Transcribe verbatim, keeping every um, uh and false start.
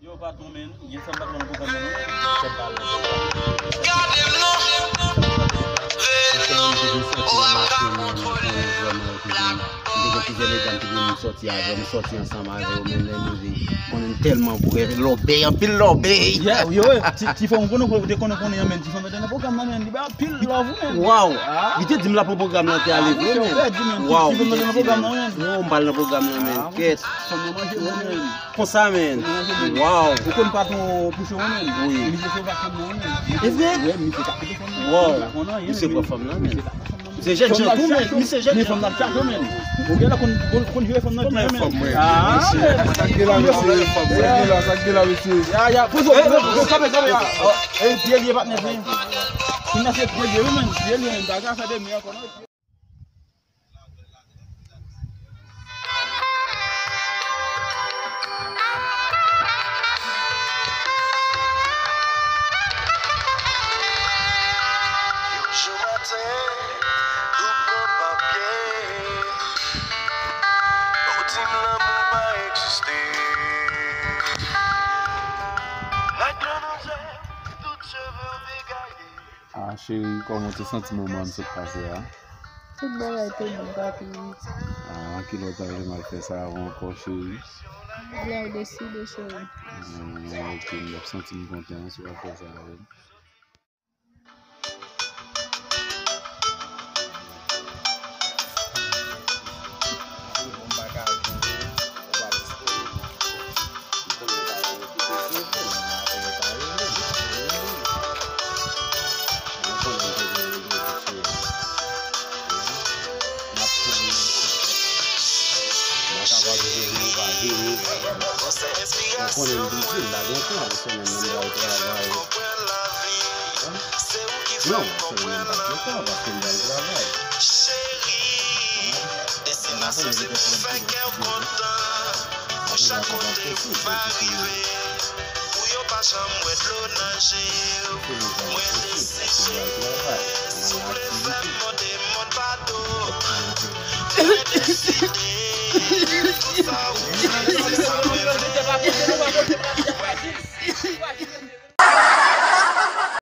Yo, patwon, men, gen sa m pa t wè nan pwogram nan, non, men. Sa m pa al nan pwogram. Gade m non. Veye non. Ou ap ka kontwole. M te gen plizyè medam ki te vin sòti avè m, sòti ansanm avè yo, men lè m rive, konnen m tèlman boure, lòbèy, anpil lòbèy. Yeah, yo, ti, ti fanm, ou konnen, ou te konnen, konnen an, men, ti fanm nan te nan pwogram nan, men, li bay anpil love, men. Waw. Ah. Li te di m l ap nan pwogram nan, te ale vre, men. Waw. Ti fanm nan te nan pwogram nan, men. Non, m pa al nan pwogram nan, men. Ah, kèt. Fanm nan manje bon, men. Konsa, men. Waw. Ou konn patwon Pouchon an, men? Wi. Misye se vakan nan, men. E vre? Wi, misye ta koute fanm nan. Waw. Misye pran fanm nan, men. Misye jènjan tou, men. Misye jènjan. Men fanm nan chaje, men. Ou gen la konn, konn, konn jere fanm nan tou, men. Ah, men. Sa k gen la, mesye? Sa k gen la, sa k gen la, mesye? Ya, ya. Poze, poze, poze, kanpe, kanpe, ya. Oh, e, pye l ye, patnè, men. Kounye a se pye l ye, wi, men. Pye l ye, men. Bagay sa de mye ankò, non? Yon jou maten, ou pran papye, ou di m lanmou pa egziste. Ak gran manzè, tout cheve w degaye. Ah, cheri, kòman w te santi moman n sot pase a? Tout bagay te bon, papi. Ah, kilè w ta vle m al fè sa avè w ankò, cheri? Lè w deside, cheri. Ah, ok, m t ap santi m kontan si w al fè sa avè m. Konnen m bizin, m pa gen tan, se menm nan m pral travay. Non, se menm pa gen tan, paske m pral travay. Cheri, destinasyon se pou fè kè w kontan. Pou chak kote ou pa rive, pou yo pa janm wè dlo nan je w. Mwen deside, souple fè m monte, monte bato. Mwen deside, tout sa ou vle, se sa mwen vle.